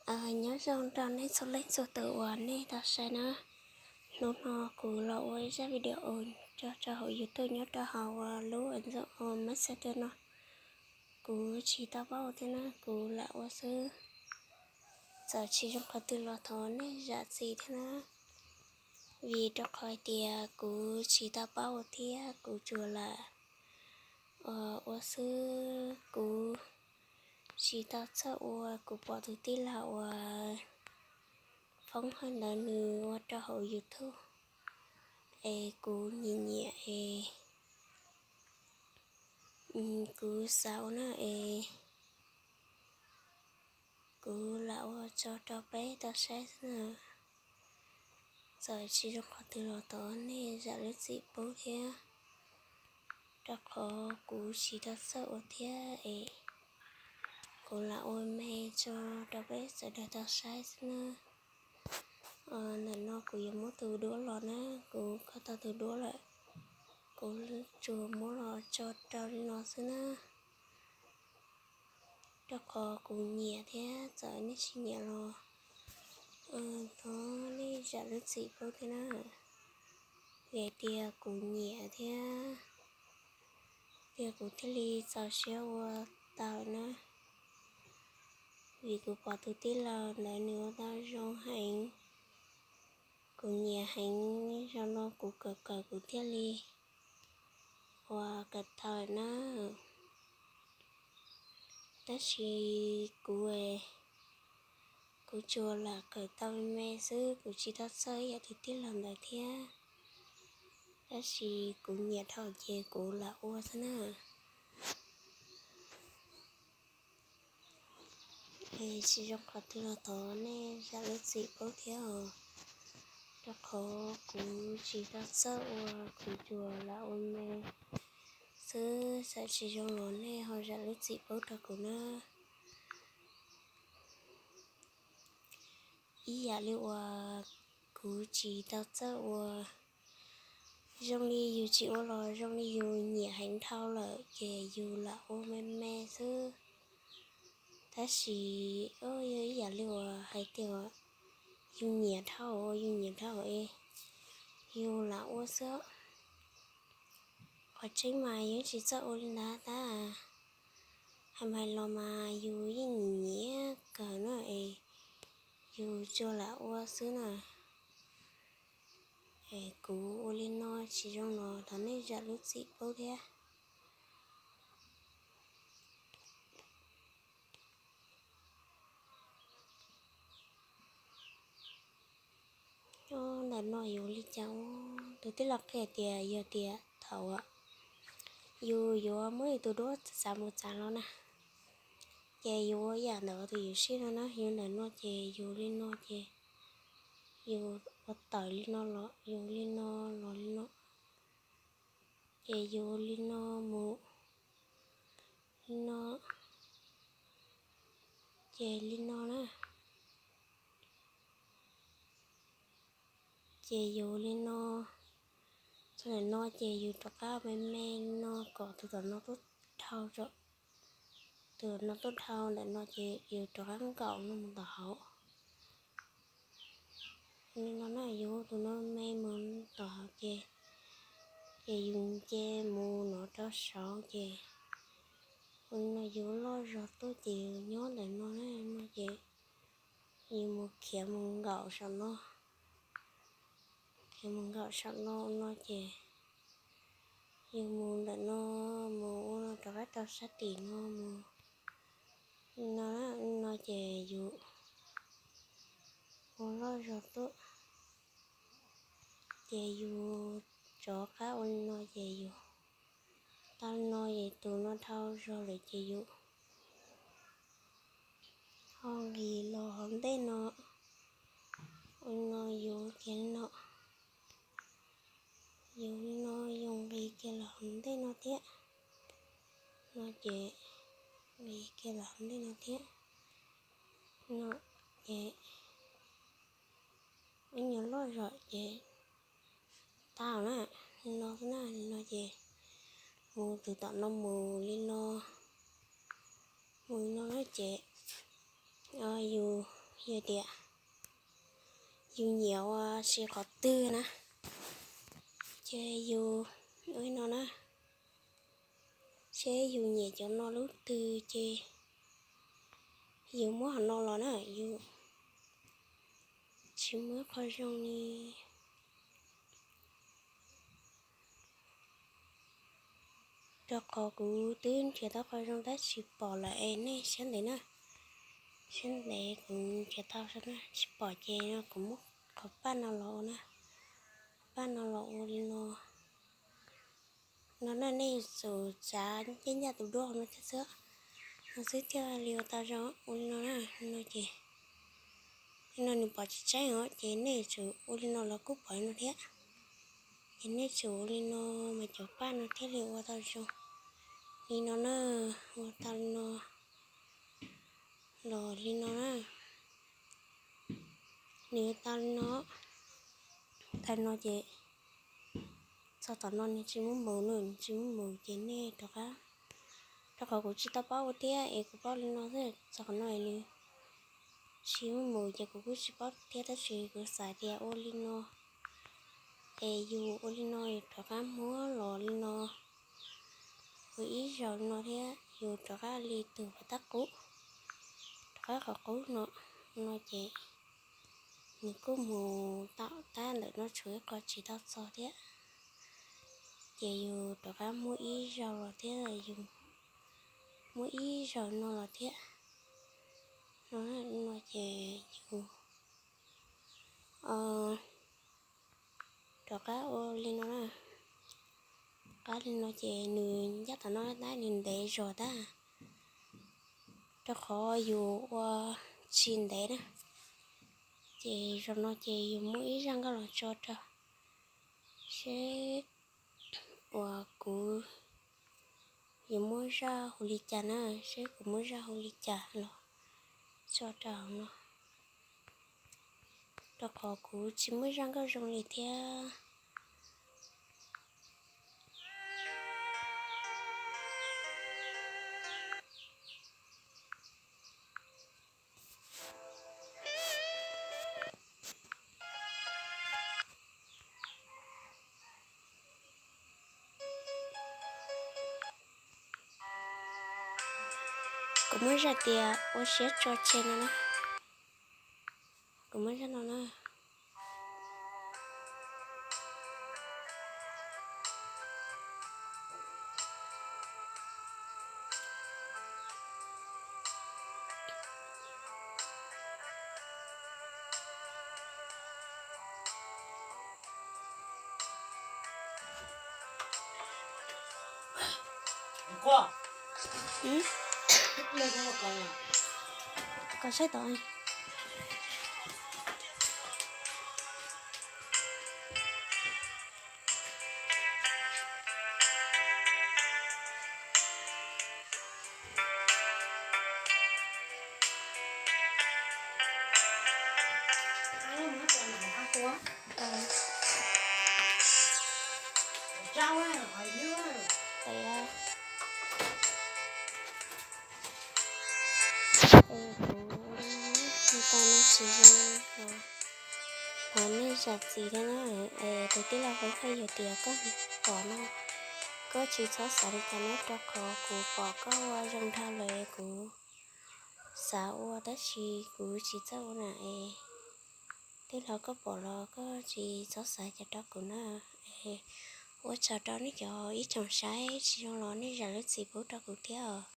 Nyob zoo rau nej txhua leej txhua tus uas nej tau saib na. Hnub no kuv los ua ib zaj video coj rau hauv YouTube nyob rau hauv lub Adobe Messenger no. Kuv tsis tau paub ua thiab na, kuv lam ua xwb. Txawm tsis zoo qhov twg los thov nej zam txim thiab na, vim rau qhov hais tias kuv tsis tau paub ua thiab kuv tsuas lam ua xwb. Kuv tsis tau txawj ua, kuv pom tus tij laug uas Foob Hawj ntawd nws ua rau hauv YouTube es kuv nyiam nyiam es kuv xav ua na es kuv lam ua tso rau peb tau saib xwb na. Txawm tsis zoo qhov twg los thov nej zam lub txim pub thiab, rau qhov kuv tsis tau txawj ua thiab es kuv lam ua me tso rau peb sawv daws tau saib xwb na. Ntawm no kuv yuav muab tus duab los na, kuv kho tau tus duab lawm, kuv tsuas muab los tso rau li no xwb na. Rau qhov kuv nyiam thiab, txawm nej tsis nyiam los thov nej zam lub txim pub thiab na. Vim tias kuv nyiam thiab, tias kuv thiaj li txaus siab ua tau na. Vim kuv pom tus tij laug ntawd nws ua tau zoo heev, kuv nyiam heev, zaum no kuv kawm kawm kuv thiaj li ua kawm tau na. Tab sis kuv, kuv tsuas lam kawm tau me me xwb, kuv tsis tau txawj ib yam tus tij laug ntawd thiab. Tab sis kuv nyiam dhau ces kuv lam ua xwb na. Es tsis zoo qhov twg los thov nej zam lub txim pub thiab os, rau qhov kuv tsis tau txawj ua, kuv tsuas lam ua me xwb. Txawm tsis zoo los nej ho zam lub txim pub rau kuv na. Ib yam li uas kuv tsis tau txawj ua, zoo li yus tsis ua los zoo li yus nyiam heev dhau lawm ces yus lam ua me me xwb. Tab sis yog ib yam li uas hais tias yus nyiam dhau, yus nyiam dhau es yus lam ua xwb. Qhov tseeb mas yus tsis txawj ua li ntawd tab, hais mas los mas yus yeej nyiam kawg na es yus tsuas lam ua xwb na. Es kuv ua li no tsis zoo los thov nej zam lub txim pub thiab. Ntawm no yus li cas ua, tus tij laug qhia tias yog tias thaum yus yuav muab yus tus duab txav mus txav los na, ces yus ua yam ntawm tus yus sib no na, yus ntawm no ces yus li no ces yus ua tawm li no los yus li no los li no, ces yus li no mus li no, ces li no na, ces yus li no, txog ntawm no ces yus rov qab me me li no kom tus tom no tuaj dhau, tus no tuaj dhau ntawm no ces yus rov qab nkaum no mus tom hauv. Li no na, yus tus no me mus tom hauv ces, ces yus nce mus no rau saud ces, ua li no yus loj zog tuaj ces yus nyob ntawm no na, no ces yus mus khiav mus nkaum saum no, khiav mus nkaum saum no no ces yus mus ntawm no, mus ua no rov qab rau sab tim no mus. No, no ces yus ua loj zog tuaj, ces yus rov qab ua li no ces yus tau li no es tus no dhau zog lawm ces yus ho nqis los hauv ntej no, ua li no yus kiag li no, yus li no yus nqis kiag los hauv ntej no thiab, no ces nqis kiag los hauv ntej no thiab, no ces ib nyuag loj zog ces tau na, li no xwb na, li no ces mus tus tom no mus li no, mus li no na ces yus Yog tias yus nyiam ua si qhov twg na, ces yus ua li no na, seb yus nyiam cov no lub twg ces yus muab qhov no los na, yus tsis muab qhov zoo li. Rau qhov kuv twb nrhiav tau qhov zoo tab tsis pom lawm es nej siab ntev na. Siab ntev, kuv nrhiav tau tsis pom ces kuv muab qhov paj no los ua na. Qhov paj no los ua li no. No na, nej yuav tsum tsav ncaj ncaj tus duab no thiab xwb, no xwb thiaj li ua tau zoo. Ua li no na, no ces li no nws pom tsis tseeb os, ces nej yuav tsum ua li no los kuj pom li no thiab. Ces nej tsum ua li no mas cov paj no thiaj li ua tau zoo. Li no na, ua tau li no los li no na, nws tau li no. Tau li no ces txog tom no nws tsis muaj mus na, nws tsis muaj mus ces nej rov qab, rau qhov kuv tsis tau paub ua thiab es kuv paub li no xwb. Txog qhov no nws tsis muaj mus ces kuv kuj tsis paub thiab, tab sis kuv xav tias ua li no es yus ua li no yus rov qab muab los li no, ua ib zaug li no thiab yus rov qab li tus pas tab qub, rov qab qhov qub no, no ces nws kuj mus tau tab ntawm no tshuav ib qho tsis tau txog thiab, ces yus rov qab muab ib zaug los thiab, yus muab ib zaug no los thiab. No, no ces yus rov qab ua li no na. Qab li no ces nws ncaj tom no tab nws ntev zog tab, rau qhov yus ua tsis ntev na. Ces zaum no ces yus muab ib zaj nkauj los tso rau seb uas kuv, yus muab zaj hu li cas na, seb kuv muab zaj hu li cas los tso rau hauv no, rau qhov kuv tsis muaj zaj nkauj zoo li thiab. Kuv muab zaj tias ua siab tso tseg no na. Kuv muab zaj no na. Koj saib tau. Kuv tau no tsis zoo los thov nej zam txim thiab na. Es tus tij laug Hauv Thaj, yog tias koj pom no, koj tsis txhob xav li cas na, rau qhov kuv pom koj ua zoo dhau lawm kuv xav ua tab sis kuv tsis txawj ua na es. Tij laug, koj pom los koj tsis txhob xav cas rau kuv na. Es ua tsaug rau nej cov ib tsoom saib, tsis zoo los nej zam lub txim pub rau kuv thiab os.